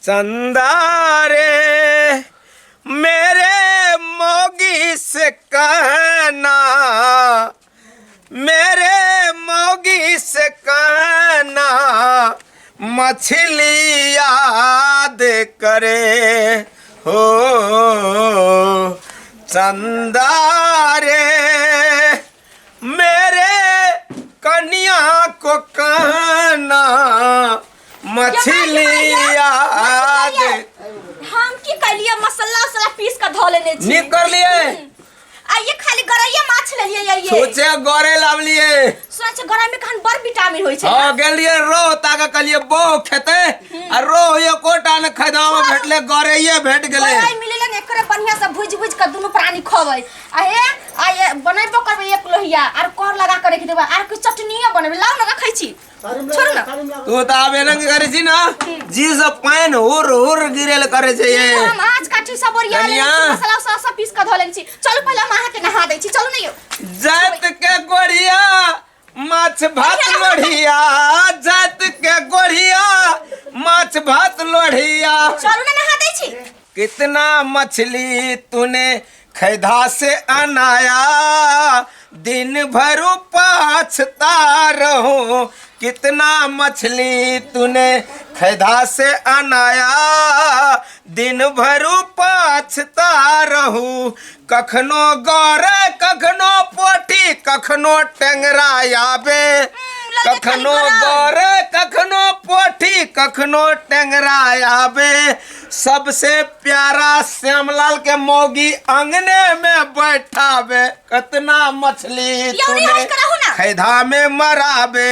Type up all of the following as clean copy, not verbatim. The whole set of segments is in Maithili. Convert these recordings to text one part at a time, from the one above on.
चंदा रे मेरे मौगी से कहना, मेरे मौगी से कहना, मछली याद करे हो। चंदा रे मेरे कन्या को कहना, मछली याद। हम की कहलिए, मसाला उसाला पीस के धो लेने छी। नीक कर लिए। आ ये खाली गरैया माछ लेलिए ये। सोचे गरे लावलिए। सुनै छै गरई में कखन बड़ विटामिन होइ छै। हाँ, गेलिए रोह ताके कहलिए बहु खेते आ रोह एकोटा ने खदामा भेटले, गरैये भेट गेलै। गरई मिलेले ने एकरे बढ़िया से भुज भुज के दुनू प्राणी खबै। आ हे आ ये बनेबो करबै एक लोहिया आर कर लगा के रखि देबै आर कुछ चटनियो बनेबै। लाउ ने रखै छी। छोड़ू ना। तू तऽ आब एना करै छी ना जी सब पानि हुर हुर गिरेल करै छै ये। हम आज काठी सब ओरिया लेने कनिया। छी, मसाला उसाला सब पीस के धो लेने छी। चलू पहिले हम अहाँके नहा दै छी, चलू ने यौ। जात के गोढ़िया माछ भात लोढ़िया, जात के गोढ़िया माछ भात लोढ़िया। चलू ने नहा दै छी। कितना मछली तूने खैधा से अनाया, दिन भर पाछता रहूं। कितना मछली तूने खैधा से अनाया, दिन भर पाछता रहूं। कखनो गौरे कखनो पोठी कखनो टेंगरा आबे, कखनो गौरे कखनो पोठी कखनो टेंगरा आबे। सबसे प्यारा श्यामलाल के मौगी अंगने में बैठावे, कतना मछली यौ रे, तूने हट कराहू ना। खैधा में मराबे।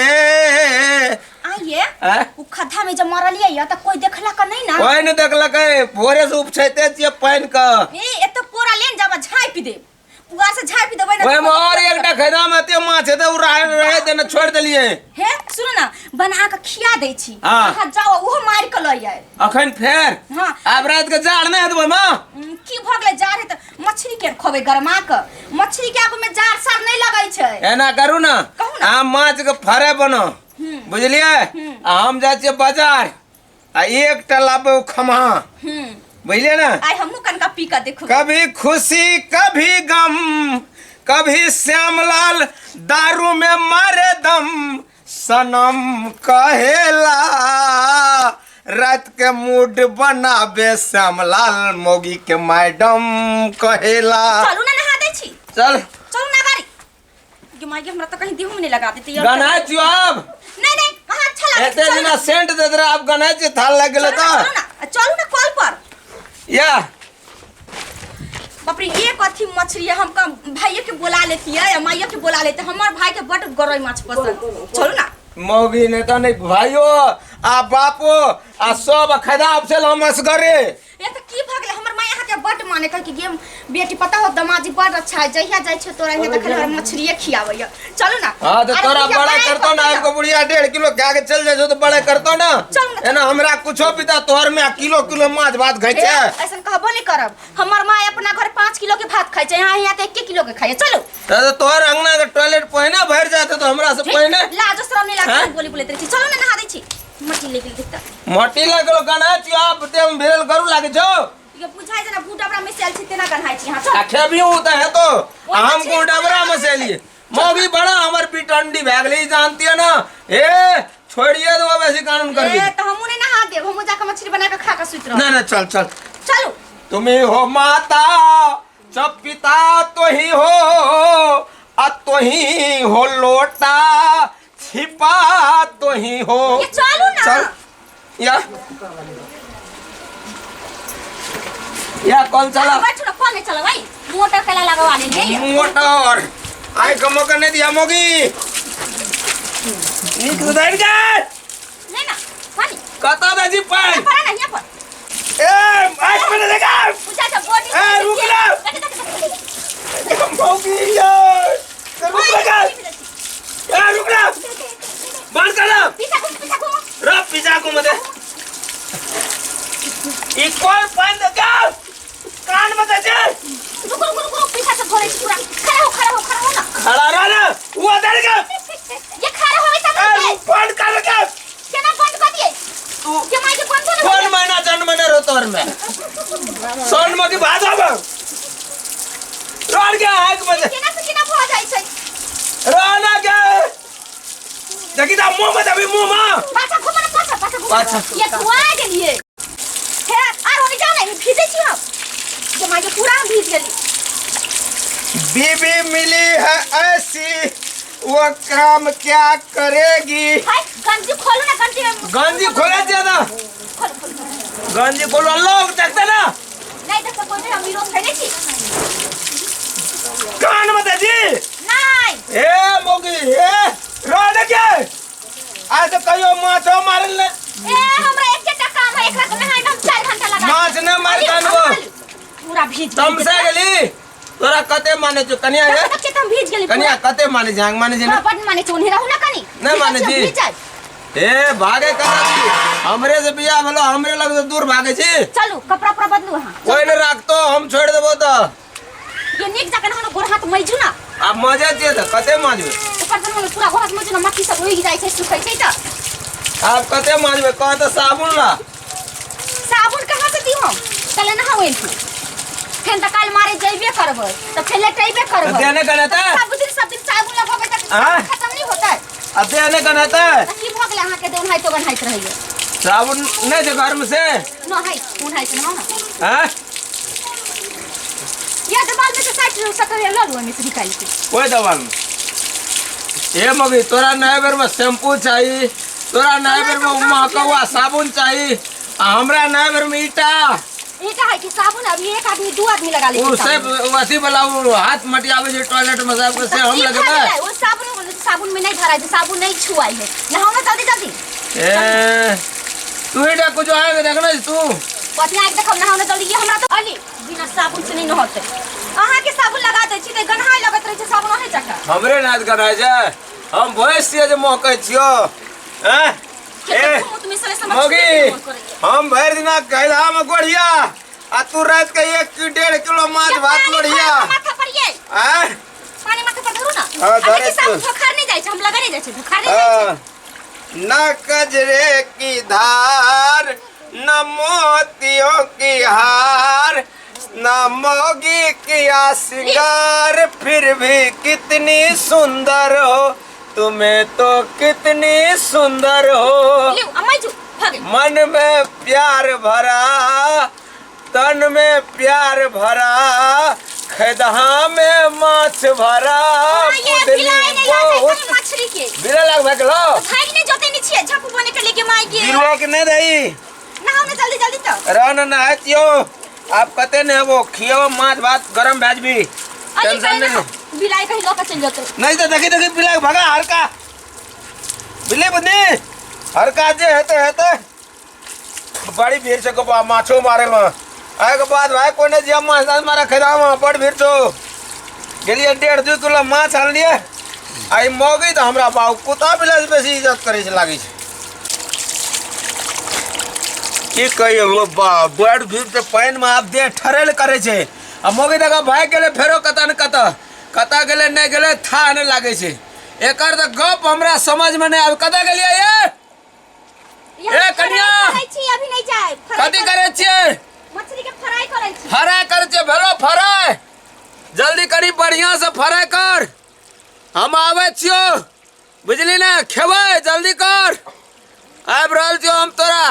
आइए आँय? उ खद्धा में जब मरलिए या त कोई देखला का नहीं ना? कोई नहीं देखलकै, भोरे से उपछैते छियै पानि के। ए एत पोरा लेन जाब झापि देब, पुआ से झापि देबै ना। ओहिमे और एकटा खैदा में एते माछ हेतै, उ रहे रहे देने छोड़ि देलियै। हे सुनू ना, बना के खिया दै छी। हाँ। अहाँ जाओ ओहो मारि के लऽ आयब। अखन फेर? हाँ। आब राति के जाड़ नहि हेतै ओहिमे? की भऽ गेलै जाड़ है त मछली के खबै गरमा के, मछली के आगू में जाड़ साड़ नहीं लगै छै। एना करू ना, कहू ना। अहाँ माछ के फरे बनो, बुझलियै? आ हम जाइ छियै बाजार आ एकटा लाबै उ खमहा, बुझलियै ना? आइ हमहूँ कनका पी के देखू। कभी खुशी कभी गम, कभी श्यामलाल दारू में मारे दम, सनम कहेला रात के मूड बनाबे श्यामलाल मोगी के मैडम कहेला। चलू ना नहा दै छी। चल। चलू ना गाड़ी। गे माय गे, हमरा तो कहीं देहू में नहीं लगा देते यार। गनाय छियो आब। नहीं नहीं, अहाँ अच्छा लागै एते छै, चलू दिना ना। सेंट देत रहे, आब गनाय छियो, थाल लागि गेलै चलू ना, तऽ। चलू ना, चलू ना कल पर। या। बाप रे, एक अथी मछली है, हम कम भाइये के बोला लेती है या माइयो के बोला लेते, हमर भाई के बड गरई माछ पसंद। चलू ना। मौगी ने तऽ नहीं भाइयो आ बापो आ सब खदाब से हम असगरे। ए त की भ गेलै, हमर माय अहाँ के बड माने, कह कि गे बेटी पता हो दमाजी बड अच्छा है, जहिया जाइ छै तोरा हियां त खाली हमरा मछलिए खियाबैया। चलू ना। हाँ तो अरे तोरा बुढ़िया बड़ा बड़ाई करतो ना, करतो आबि के बुढ़िया 1.5 किलो खा के चल जाइ छौ तो बड़ा करतो ना। चल ना, चल। एना हमरा कुछो पिता तोहर में किलो किलो माछ भात खाइ ए, छै। ऐसन कहबो नहीं करब, हमर माय अपना घर 5 किलो के भात खाइ छै, यहाँ यहाँ त 1 किलो के खाइ। चलू। तो तोहर अंगना के टॉयलेट पहिने भरि जाते तो हमरा से पहिने। लाजो शरम नहीं लागत, हैं? बोली बोलैत रहै छी। चलू ना नहा दै छी। मट्टी ले गेल देखता। मट्टी लगलो गना छी आप ते में भेल करू लागे छौ। ये बुझाइ जेना भू डबरा में सेल छी तेना गन्हाइ छी। हां चल। आ खेबी उ त है तो ओहि हम तऽ को छै। डबरा में से लिए मौगी बड़ा हमर पिटंडी भए गेलै, ई जानती है ना। ए छोड़िए दो वैसे कानून कर ए त हमहु नहीं नहा देब, हमहु जाके मछली बना के खा के सुति रहब। ना ना चल चल। चलू। तुम ही हो माता सब पिता तो ही हो आ तो ही हो लोटा छिपा तो ही हो। ये चलू ना। चल या या कौन चला? बैठू ना, कौन नहीं चला भाई, मोटर केला लगवा ले ले। मोटर आई कमो करने दिया मोगी नीक सुधार के ले ना पानी। कता दे जी पानी? पर ना यहाँ पर। ए आज मैंने देखा। पूछा था बॉडी। ए, रुक ना। देख, देख, देख। मोगी यार रुक लगा। ए रुक ना, बंद कर ना। पीछा घूम, पीछा घूम। रब पीछा घूम दे। ई कोई पानी दे का कान में दे छे। रुक रुक रुक रुक, पीछा से धोले छी पूरा। खड़ा हो, खड़ा हो, खड़ा हो ना। खड़ा रह ना, वो अंदर के। ये खड़ा होवे तब ए ना। रुक, बंद कर के। केना बंद कर दिए? तू ये माई के बंद हो ना। कौन महीना जन्म तोर में सन में की भाजा में रोड के आग बजे केना से केना भऽ जाइ छै रोना के देखी ता मुंह में दबी मुंह में पाछा घुमा ना पाछा पाछा घुमा पाछा। ये धुआ गेलिए हे आर होने जाओ ना भीजै छी हम जे माय के पूरा हम भीज गेली बीबी मिली है ऐसी वो काम क्या करेगी हाय गंजी खोलू ना गंजी में गंजी खोले दिया ना खोल खोल खोल। गंजी खोलो लोग देखते ना नहीं देखते कोई नहीं हम विरोध करने छी कान मत जी नहीं ए मोगी ए रोड के आज तो कहियो माछो मारल ने ए हमरा एक जटा काम है एकरा के नहाय में हम 4 घंटा लगा माछ ने मार कानबो पूरा भीज गेली। तमसा गेली तोरा कते माने छौ कनिया हे देखै छियै तऽ हम भीज गेली कनिया कते माने छै माने छै पूरा ना बड माने छै ओन्हे रहू ना कनी नहि माने भीजै छी, छी। भीज जाय ए भागे कता छी हमरे से बियाह भेलो हमरे लग से दूर भागे छी चलू कपड़ा उपड़ा बदलू अहाँ कोई ने राखतो हम छोड़ देबो तो ये नीक जकाँ नहानो गोर हाथ मैजू ना आब मजे छियै तऽ कते माजबै ऊपर से नहानो पूरा गोर हाथ मैजू ना मक्खी सब उगि जाइ छै सुखै छै तऽ आब कते माजबै कह तऽ साबुन ला साबुन कहाँ से दी हम चले नहाओ एलखिन फेन तऽ काल्हि मारे जइबे करबै तऽ फेन लेटेबे करबै देह नहि गनेतै सब दिन साबुन लगेबै तऽ आँय? खत्म नहि होतै आ देह नहि गनेतै तऽ की भऽ गेलै अहाँके देह ओनाहितो गन्हाइत रहैए साबुन नहि छै घरमे से नहाइ ओनाहित नहाउ ने आँय या देवाल में से 60 70 लऽ लू ओहिमे से निकालि के कोई दवाल में ए मगी तोरा नया बेर में शैम्पू चाही तोरा नया बेर में महकौआ साबुन चाही आ हमरा नया बेर में ईटा ईटा है कि साबुन अभी एक आदमी दू आदमी लगा ले ओ सब अथी वाला ओ हाथ मटियाबै छै टॉयलेट में सब से हम लगेबै वो साबुन साबुन में नहीं धराई छै साबुन नहीं छुआई है नहाओ ना जल्दी जल्दी ए तू ही कुछ आएगा देखना तू पतिया आके देखब नहाओ ना जल्दी ये हमरा तो अली बिना साबुन से नहीं नहाते अहाँ के साबुन लगा दै छी तऽ गन्हाय लगैत रहै छै साबुन अहीं जकाँ हमरे नाच गनाय छै हम भैंस छियै जे महकै छियो हैं ए मौगी हम भरि दिना गैधा में गोढ़िया आ तू रात के एक कि 1.5 किलो माछ भात लोढ़िया माथा पर ये आँय पानी माथा पर धरू ना हाँ, आ धरै देखी साबुन छियौ। धोखार नहीं जाइ छै हम लगा नहीं जाइ छै धोखार नहीं जाइ छै हाँ। न कजरे की धार न मोतियों की हार न मोगी किया सिंगार फिर भी कितनी सुंदर हो तुम्हें तो कितनी सुंदर हो लिउ अम्मा जू भऽ गेल मन में प्यार भरा तन में प्यार भरा खदहा में माछ भरा हाँ, ये बुदनी बिलाइ नहि लागै बहुत छै मछली के बिला लाग भए गेलो भागि नहि जोते नहि छियै झापू बने के लेके माय के बिलवा के नहि दही नहाउ ने जल्दी जल्दी तऽ रह न नहातियो आप कते ने हेबो खियो माछ भात गरम भेजबी अली टेंशन कहीं नहीं ना बिलाइ कहीं लऽ के चलि जेतै नहीं तो देखी देखी बिला के भगा हरका बिल्ली बुद्धि हरका जे हेते हेते बड़ी भीड़ छै गोपा माछो मारे में एहिके बाद भाई कोई नहीं जे माछ ताछ मारे खैदामे बड़ भीड़ छौ गेलियै 1.5-2 किलो माछ आनलियै आ ई मौगी तऽ हमरा बाबू कुत्ता बिलाइ से बेसी इज्जत करै छै लागै छै की कहियो लो बा बड़ भीड़ छै पानिमे आब देह ठरल करै छै आ मौगी देखा भागि गेलै फेरो कतऽ ने कतऽ कतऽ गेलै नहि गेलै थाह नहि लागै छै एकर तऽ गप हमरा समझमे नहि आबै कतऽ गेलियै ये ए कनिया! करै छी अभी नहीं जाए कथी करै छियै मछली के फ्राई करै छी फ्राई करै छियै भेलो फ्राई जल्दी कनी बढ़िया से फ्राई कर हम आबै छियौ बुझली ने खेबै जल्दी कर आबि रहल छियौ हम तोरा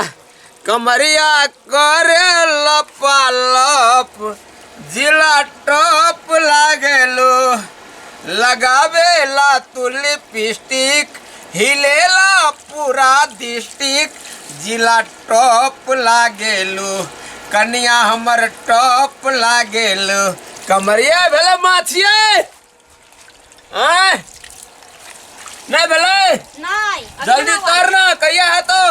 कमरिया करे लपालप जिला टॉप लागेलो लगावेला तू लिपस्टिक हिलेला पूरा डिस्ट्रिक्ट जिला टॉप लागेलू कनिया हमर टॉप लागेलू कमरिया भेलै माछियै आँय नहि भेलै नहीं जल्दी तर ना कहिया हेतौ